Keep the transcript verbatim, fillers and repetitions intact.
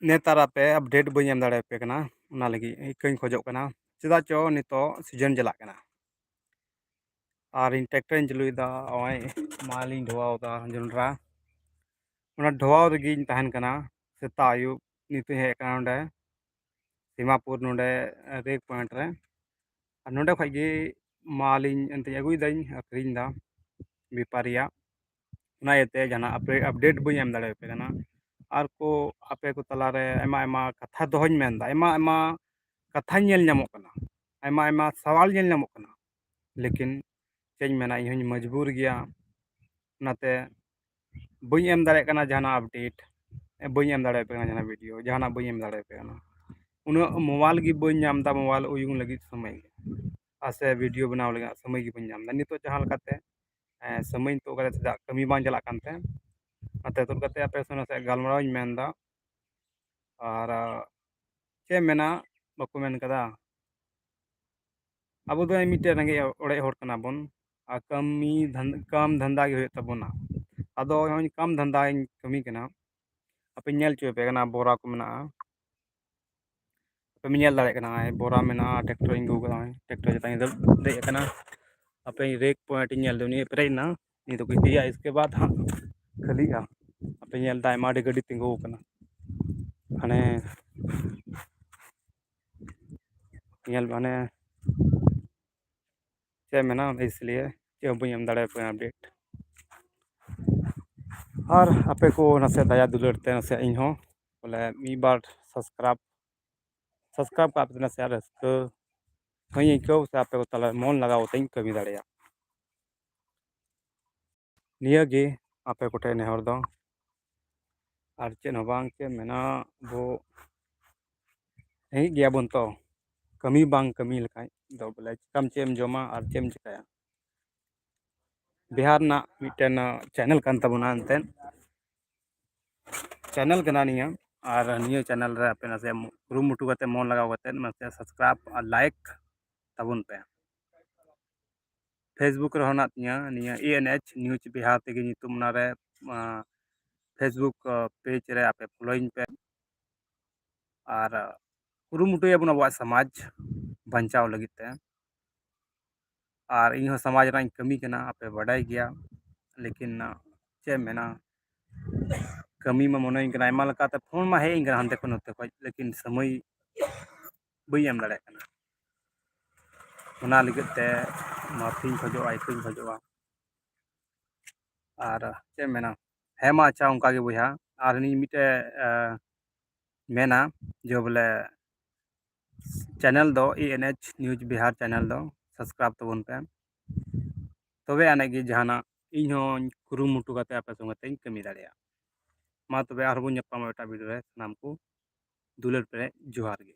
ᱱᱮᱛᱟᱨ ᱟᱯᱮ ᱟᱯᱰᱮᱴ ᱵᱟᱹᱧ ᱮᱢ ᱫᱟᱲᱮᱭᱟᱯᱮ ᱠᱟᱱᱟ, ᱚᱱᱟ ᱞᱟᱹᱜᱤᱫ ᱤᱠᱟᱹᱧ ᱠᱷᱚᱡᱚᱜ ᱠᱟᱱᱟ᱾ ᱪᱮᱫᱟᱜ ᱪᱚ ᱱᱤᱛᱚᱜ ᱥᱤᱡᱮᱱ ᱪᱟᱞᱟᱜ ᱠᱟᱱᱟ ᱟᱨ ᱤᱧ ᱴᱨᱟᱠᱴᱟᱨᱤᱧ ᱪᱟᱹᱞᱩᱭᱮᱫᱟ᱾ ᱱᱚᱜᱼᱚᱭ ᱢᱟᱞᱤᱧ ᱰᱷᱚᱣᱟᱣᱫᱟ ᱡᱚᱱᱰᱨᱟ, ᱚᱱᱟ ᱰᱷᱚᱣᱟᱣ ᱨᱮᱜᱮᱧ ᱛᱟᱦᱮᱱ ᱠᱟᱱᱟ ᱥᱮᱛᱟᱜ ᱟᱹᱭᱩᱵ᱾ ᱱᱤᱛᱚᱜ ᱤᱧ ᱦᱮᱡ ᱟᱠᱟᱱᱟ ᱱᱚᱰᱮ ᱥᱤᱢᱟᱯᱩᱨ, ᱱᱚᱰᱮ ᱨᱮᱠ ᱯᱚᱭᱮᱱᱴ ᱨᱮ᱾ ᱟᱨ ᱱᱚᱰᱮ ᱠᱷᱚᱡ ᱜᱮ ᱢᱟᱞᱤᱧ ᱮᱱᱛᱮᱧ ᱟᱹᱜᱩᱭᱮᱫᱟᱹᱧ, ᱟᱹᱠᱷᱨᱤᱧ ᱮᱫᱟ ᱵᱮᱯᱟᱨᱤᱭᱟᱜ᱾ ᱚᱱᱟ ᱤᱭᱟᱹᱛᱮ ᱡᱟᱦᱟᱱᱟᱜ ᱟᱯᱰᱮᱴ ᱵᱟᱹᱧ ᱮᱢ ᱫᱟᱲᱮᱭᱟᱯᱮ ᱠᱟᱱᱟ᱾ ᱟᱨ ᱠᱚ ᱟᱯᱮ ᱠᱚ ᱛᱟᱞᱟᱨᱮ ᱟᱭᱢᱟ ᱟᱭᱢᱟ ᱠᱟᱛᱷᱟ ᱫᱚᱦᱚᱧ ᱢᱮᱱᱫᱟ, ᱟᱭᱢᱟ ᱟᱭᱢᱟ ᱠᱟᱛᱷᱟ ᱧᱮᱞ ᱧᱟᱢᱚᱜ ᱠᱟᱱᱟ, ᱟᱭᱢᱟ ᱟᱭᱢᱟ ᱥᱟᱣᱟᱞ ᱧᱮᱞ ᱧᱟᱢᱚᱜ ᱠᱟᱱᱟ᱾ ᱞᱮᱠᱤᱱ ᱪᱮᱫ ᱤᱧ ᱢᱮᱱᱟ, ᱤᱧ ᱦᱚᱸᱧ ᱢᱚᱡᱽᱵᱩᱨ ᱜᱮᱭᱟ᱾ ᱚᱱᱟᱛᱮ ᱵᱟᱹᱧ ᱮᱢ ᱫᱟᱲᱮᱭᱟᱜ ᱠᱟᱱᱟ ᱡᱟᱦᱟᱱᱟᱜ ᱟᱯᱰᱮᱴ, ᱵᱟᱹᱧ ᱮᱢ ᱫᱟᱲᱮᱭᱟᱯᱮ ᱠᱟᱱᱟ ᱡᱟᱦᱟᱱᱟᱜ ᱵᱷᱤᱰᱤᱭᱳ, ᱡᱟᱦᱟᱱᱟᱜ ᱵᱟᱹᱧ ᱮᱢ ᱫᱟᱲᱮᱭᱟᱯᱮ ᱠᱟᱱᱟ᱾ ᱩᱱᱟᱹᱜ ᱢᱳᱵᱟᱭᱤᱞ ᱜᱮ ᱵᱟᱹᱧ ᱧᱟᱢ ᱮᱫᱟ, ᱢᱳᱵᱟᱭᱤᱞ ᱩᱭᱩᱝ ᱞᱟᱹᱜᱤᱫ ᱥᱚᱢᱚᱭ ᱜᱮ, ᱟᱨ ᱥᱮ ᱵᱷᱤᱰᱤᱭᱳ ᱵᱮᱱᱟᱣ ᱞᱟᱹᱜᱤᱫ ᱥᱚᱢᱚᱭ ᱜᱮ ᱵᱟᱹᱧ ᱧᱟᱢ ᱮᱫᱟ᱾ ᱱᱤᱛᱚᱜ ᱡᱟᱦᱟᱸ ᱞᱮᱠᱟᱛᱮ ᱥᱚᱢᱚᱭ ᱱᱤᱛᱚᱜ ᱠᱟᱛᱮ ᱪᱮᱫᱟᱜ ᱠᱟᱹᱢᱤ ᱵᱟᱝ ᱪᱟᱞᱟᱜ ᱠᱟᱱᱛᱮ, ᱚᱱᱟᱛᱮ ᱫᱩᱲᱩᱵ ᱠᱟᱛᱮ ᱟᱯᱮ ᱥᱚᱸᱜᱮ ᱱᱟᱥᱮ ᱜᱟᱞᱢᱟᱨᱟᱣ ᱤᱧ ᱢᱮᱱᱫᱟ᱾ ᱟᱨ ᱪᱮᱫ ᱮᱢ ᱢᱮᱱᱟ, ᱵᱟᱠᱚ ᱢᱮᱱ ᱠᱟᱫᱟ, ᱟᱵᱚ ᱫᱚ ᱢᱤᱫᱴᱮᱱ ᱨᱮᱸᱜᱮᱡ ᱚᱲᱮᱡ ᱦᱚᱲ ᱠᱟᱱᱟ ᱵᱚᱱ, ᱟᱨ ᱠᱟᱹᱢᱤ ᱫᱷᱟᱱ- ᱠᱟᱢ ᱫᱷᱟᱱᱫᱟ ᱜᱮ ᱦᱩᱭᱩᱜ ᱛᱟᱵᱚᱱᱟ᱾ ᱟᱫᱚ ᱱᱚᱜᱼᱚᱭ ᱠᱟᱢ ᱫᱷᱟᱱᱫᱟᱧ ᱠᱟᱹᱢᱤ ᱠᱟᱱᱟ, ᱟᱯᱮᱧ ᱧᱮᱞ ᱦᱚᱪᱚ ᱟᱯᱮ ᱠᱟᱱᱟ, ᱵᱚᱨᱟ ᱠᱚ ᱢᱮᱱᱟᱜᱼᱟ᱾ ᱟᱯᱮ ᱯᱮ ᱧᱮᱞ ᱫᱟᱲᱮᱭᱟᱜ ᱠᱟᱱᱟ, ᱱᱚᱜᱼᱚᱭ ᱵᱚᱨᱟ ᱢᱮᱱᱟᱜᱼᱟ, ᱴᱨᱟᱠᱴᱚᱨ ᱤᱧ ᱟᱹᱜᱩ ᱠᱟᱫᱟ, ᱱᱚᱜᱼᱚᱭ ᱴᱨᱟᱠᱴᱚᱨ ᱪᱮᱛᱟᱱ ᱤᱧ ᱫᱮᱡ ᱟᱠᱟᱱᱟ᱾ ᱟᱯᱮ ᱨᱮᱠ ᱯᱚᱭᱮᱱᱴ ᱤᱧ ᱧᱮᱞ ᱫᱟ, ᱱᱤᱭᱟᱹ ᱯᱮᱨᱮᱡ ᱮᱱᱟ, ᱱᱤᱭᱟᱹ ᱫᱚᱠᱚ ᱤᱫᱤᱭᱟ, ᱤᱥᱠᱮ ᱵᱟᱫ ᱦᱟᱸᱜ ᱠᱷᱟᱹᱞᱤᱜᱼᱟ᱾ ᱟᱯᱮ ᱧᱮᱞ ᱫᱟ ᱟᱭᱢᱟ ᱟᱹᱰᱤ ᱜᱟᱹᱰᱤ ᱛᱤᱸᱜᱩ ᱟᱠᱟᱱᱟ, ᱦᱟᱱᱮ ᱧᱮᱞ ᱢᱟᱱᱮ ᱪᱮᱫ ᱢᱮᱱᱟ, ᱤᱥᱞᱤᱭᱮ ᱪᱮᱫ ᱦᱚᱸ ᱵᱟᱹᱧ ᱮᱢ ᱫᱟᱲᱮᱭᱟᱯᱮ ᱠᱟᱱᱟ ᱟᱯᱰᱮᱴ᱾ ᱟᱨ ᱟᱯᱮ ᱠᱚ ᱱᱟᱥᱮ ᱫᱟᱭᱟ ᱫᱩᱞᱟᱹᱲ ᱛᱮ ᱱᱟᱥᱮ ᱤᱧ ᱦᱚᱸ ᱵᱚᱞᱮ ᱢᱤᱫ ᱵᱟᱨ ᱥᱟᱵᱥᱠᱨᱟᱭᱤᱵ ᱥᱟᱵᱥᱠᱨᱟᱭᱤᱵ ᱠᱟᱜ ᱯᱮ ᱱᱟᱥᱮ, ᱟᱨ ᱨᱟᱹᱥᱠᱟᱹ ᱦᱚᱸᱧ ᱟᱹᱭᱠᱟᱹᱣ ᱥᱮ ᱟᱯᱮ ᱠᱚ ᱛᱟᱞᱟ ᱢᱚᱱ ᱞᱟᱜᱟᱣ ᱠᱟᱛᱮᱧ ᱠᱟᱹᱢᱤ ᱫᱟᱲᱮᱭᱟᱜ᱾ ᱱᱤᱭᱟᱹ ᱜᱮ ᱟᱯᱮ ᱠᱚᱴᱷᱮᱱ ᱱᱮᱦᱚᱨ ᱫᱚ, ᱟᱨ ᱪᱮᱫ ᱦᱚᱸ ᱵᱟᱝ᱾ ᱪᱮᱫ ᱢᱮᱱᱟ, ᱟᱵᱚ ᱨᱮᱸᱜᱮᱡ ᱜᱮᱭᱟᱵᱚᱱ ᱛᱚ, ᱠᱟᱹᱢᱤ ᱵᱟᱝ ᱠᱟᱹᱢᱤ ᱞᱮᱠᱷᱟᱡ ᱫᱚ ᱵᱚᱞᱮ ᱪᱤᱠᱟᱢ, ᱪᱮᱫ ᱮᱢ ᱡᱚᱢᱟ ᱟᱨ ᱪᱮᱫ ᱮᱢ ᱪᱤᱠᱟᱹᱭᱟ? ᱵᱤᱦᱟᱨ ᱨᱮᱱᱟᱜ ᱢᱤᱫᱴᱮᱱ ᱪᱮᱱᱮᱞ ᱠᱟᱱ ᱛᱟᱵᱚᱱᱟ ᱮᱱᱛᱮᱫ, ᱪᱮᱱᱮᱞ ᱠᱟᱱᱟ ᱱᱤᱭᱟᱹ᱾ ᱟᱨ ᱱᱤᱭᱟᱹ ᱪᱮᱱᱮᱞ ᱨᱮ ᱟᱯᱮ ᱱᱟᱥᱮ ᱠᱩᱨᱩᱢᱩᱴᱩ ᱠᱟᱛᱮ, ᱢᱚᱱ ᱞᱟᱜᱟᱣ ᱠᱟᱛᱮ ᱱᱟᱥᱮ ᱥᱟᱵᱥᱠᱨᱟᱭᱤᱵ ᱟᱨ ᱞᱟᱭᱤᱠ ᱛᱟᱵᱚᱱ ᱯᱮ᱾ ᱯᱷᱮᱥᱵᱩᱠ ᱨᱮᱦᱚᱸ ᱦᱮᱱᱟᱜ ᱛᱤᱧᱟᱹ ᱱᱤᱭᱟᱹ ᱮ ᱮᱱ ᱮᱭᱤᱪ ᱱᱤᱭᱩᱡᱽ ᱵᱤᱦᱟᱨ ᱛᱮᱜᱮ ᱧᱩᱛᱩᱢ, ᱚᱱᱟᱨᱮ, ᱟᱸ, ᱯᱷᱮᱥᱵᱩᱠ, ᱟᱸ, ᱯᱮᱡᱽ ᱨᱮ ᱟᱯᱮ ᱯᱷᱚᱞᱳᱭᱤᱧ ᱯᱮ᱾ ᱟᱨ ᱠᱩᱨᱩᱢᱩᱴᱩᱭᱟᱵᱚᱱ ᱟᱵᱚᱣᱟᱜ ᱥᱚᱢᱟᱡᱽ ᱵᱟᱧᱪᱟᱣ ᱞᱟᱹᱜᱤᱫ ᱛᱮ᱾ ᱟᱨ ᱤᱧ ᱦᱚᱸ ᱥᱚᱢᱟᱡᱽ ᱨᱮᱱᱟᱜ ᱤᱧ ᱠᱟᱹᱢᱤ ᱠᱟᱱᱟ, ᱟᱯᱮ ᱵᱟᱰᱟᱭ ᱜᱮᱭᱟ᱾ ᱞᱮᱠᱤᱱ ᱪᱮᱫ ᱮᱢ ᱢᱮᱱᱟ, ᱠᱟᱹᱢᱤ ᱢᱟ ᱢᱚᱱᱮᱧ ᱠᱟᱱᱟ ᱟᱭᱢᱟ ᱞᱮᱠᱟᱛᱮ, ᱯᱷᱳᱱ ᱢᱟ ᱦᱮᱡ ᱤᱧ ᱠᱟᱱᱟ ᱦᱟᱱᱛᱮ ᱠᱷᱚᱱ ᱱᱚᱛᱮ ᱠᱷᱚᱱ, ᱞᱮᱠᱤᱱ ᱥᱚᱢᱚᱭ ᱵᱟᱹᱧ ᱮᱢ ᱫᱟᱲᱮᱭᱟᱜ ᱠᱟᱱᱟ᱾ ᱚᱱᱟ ᱞᱟᱹᱜᱤᱫ ᱛᱮ ᱢᱟᱹᱯᱷᱤᱧ ᱠᱷᱚᱡᱚᱜᱼᱟ, ᱤᱠᱟᱹᱧ ᱠᱷᱚᱡᱚᱜᱼᱟ᱾ ᱟᱨ ᱪᱮᱫ ᱮᱢ ᱢᱮᱱᱟ, ᱦᱮᱸ ᱢᱟ ᱟᱪᱪᱷᱟ, ᱚᱱᱠᱟ ᱜᱮ ᱵᱚᱭᱦᱟ᱾ ᱟᱨ ᱱᱤᱭᱟᱹ ᱢᱤᱫᱴᱮᱡ ᱮ, ᱢᱮᱱᱟ ᱡᱮ ᱵᱚᱞᱮ ᱪᱮᱱᱮᱞ ᱫᱚ A N H News Bihar channel ᱫᱚ ᱥᱟᱵᱥᱠᱨᱟᱭᱤᱵ ᱛᱟᱵᱚᱱ ᱯᱮ᱾ ᱛᱚᱵᱮ ᱟᱹᱱᱤᱡ ᱜᱮ ᱡᱟᱦᱟᱱᱟᱜ ᱤᱧ ᱦᱚᱸᱧ ᱠᱩᱨᱩᱢᱩᱴᱩ ᱠᱟᱛᱮ ᱟᱯᱮ ᱥᱚᱸᱜᱮ ᱛᱮᱧ ᱠᱟᱹᱢᱤ ᱫᱟᱲᱮᱭᱟᱜᱼᱟ᱾ ᱢᱟ ᱛᱚᱵᱮ ᱟᱨᱦᱚᱸ ᱵᱚᱱ ᱧᱟᱯᱟᱢᱟ ᱮᱴᱟᱜ ᱵᱷᱤᱰᱤᱭᱳ ᱨᱮ᱾ ᱥᱟᱱᱟᱢ ᱠᱚ ᱫᱩᱞᱟᱹᱲ ᱯᱮᱨᱮᱡ ᱡᱚᱦᱟᱨ ᱜᱮ᱾